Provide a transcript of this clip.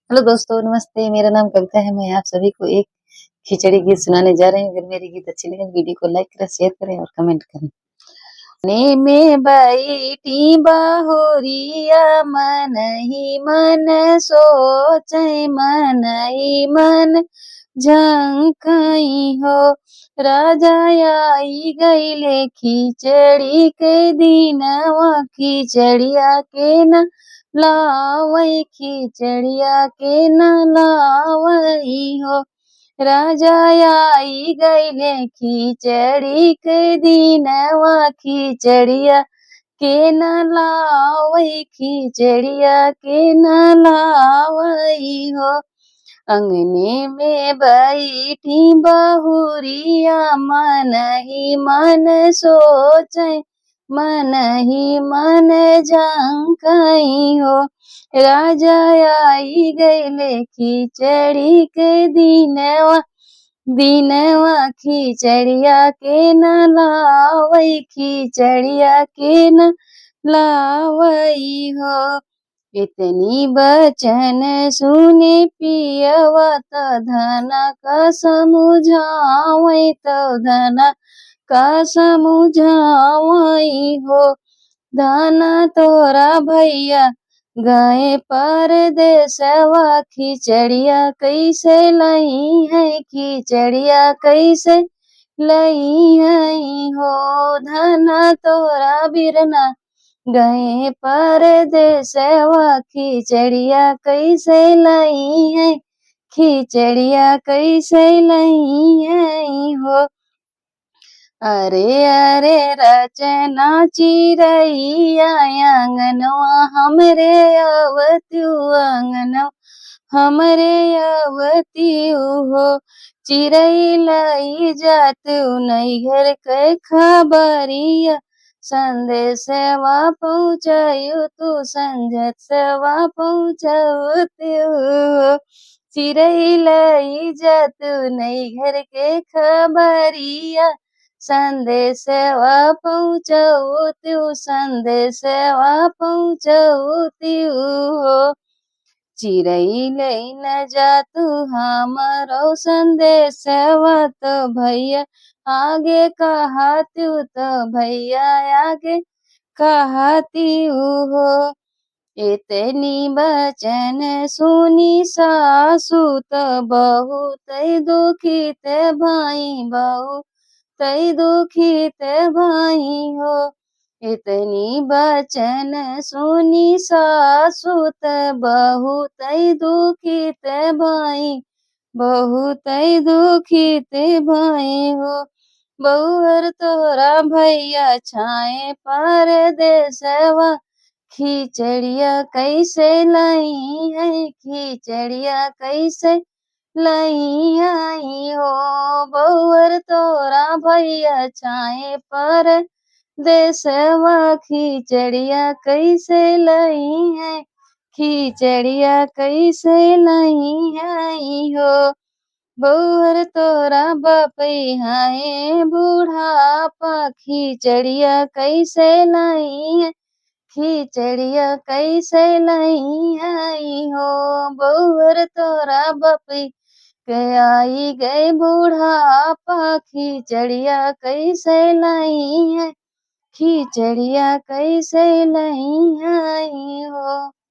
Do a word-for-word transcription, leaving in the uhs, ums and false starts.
हेलो दोस्तों, नमस्ते। मेरा नाम कविता है। मैं आप सभी को एक खिचड़ी गीत सुनाने जा रही हूँ। अगर मेरी गीत अच्छी लगे तो वीडियो को लाइक करें, शेयर करें और कमेंट करें। ने में बैठी बहुरिया, मन ही मन सोचे, मन ही मन झंकाई हो। राजा आई गईले खिचड़ी के दिनवा, खिचड़िया के ना लावई, खिचड़िया के ना लावई हो। राजा आई गईले खिचड़ी के दिनवा, खिचड़िया के ना लावई, खिचड़िया के ना लावई हो। अंगने में बैठी बहुरिया, मन ही मन सोचे, मन ही मन झंकाई हो। राजा आई गईले खिचड़ी के दिनवा, दिनवा खिचड़िया के ना लावई, खिचड़िया के ना लावई हो। इतनी बचन सुने पियवा, त धना का समुझावई, त धना का समुझावई हो। धना तोरा भैया गए परदेसवा, खिचड़िया कैसे लइहैं, खिचड़िया कैसे लइहैं हो। धना तोरा बिरना गए परदेसवा, खिचड़िया कैसे लइहैं, खिचड़िया कैसे लइहैं हो। अरे अरे रचना चिरैया, आंगनवा हमरे आवत्यू, आंगनवा हमरे आवत्यू हो। चिरई लई जात्यू नैहर के खबरिया, संदेसवा पहुँचायू तू, संदेसवा पहुँचावत्यू हो। चिरई लई जात्यू नैहर के खबरिया, संदेसवा पहुँचावत्यू, संदेसवा पहुँचावत्यू हो। चिरई लई न जात्यू हमरो संदेसवा, त भैया आगे कहत्यू, त भैया आगे कहत्यू हो। इतनी बचन सुनी सासु, त बहुत दुखित भई, बहुत दुखित भई हो। इतनी बचन सुनी सासु, त बहुत दुखित भई, बहुत दुखित भई हो। बहुअर तोहरा भैया छाए परदेसवा, खिचड़िया कैसे लइहैं, खिचड़िया कैसे लइहैं हो। बहुअर तोहरा भैया छाए परदेसवा, खिचड़िया कैसे लइहैं, खिचड़िया कैसे लइहैं हो। बहुअर तोहरा बापई हए बुढ़ापा, खिचड़िया कैसे लइहैं, खिचड़िया कैसे लइहैं हो। बहुअर तोहरा बापई के आई गए बुढ़ापा, खिचड़िया कैसे लइहैं, खिचड़िया कैसे लइहैं हो।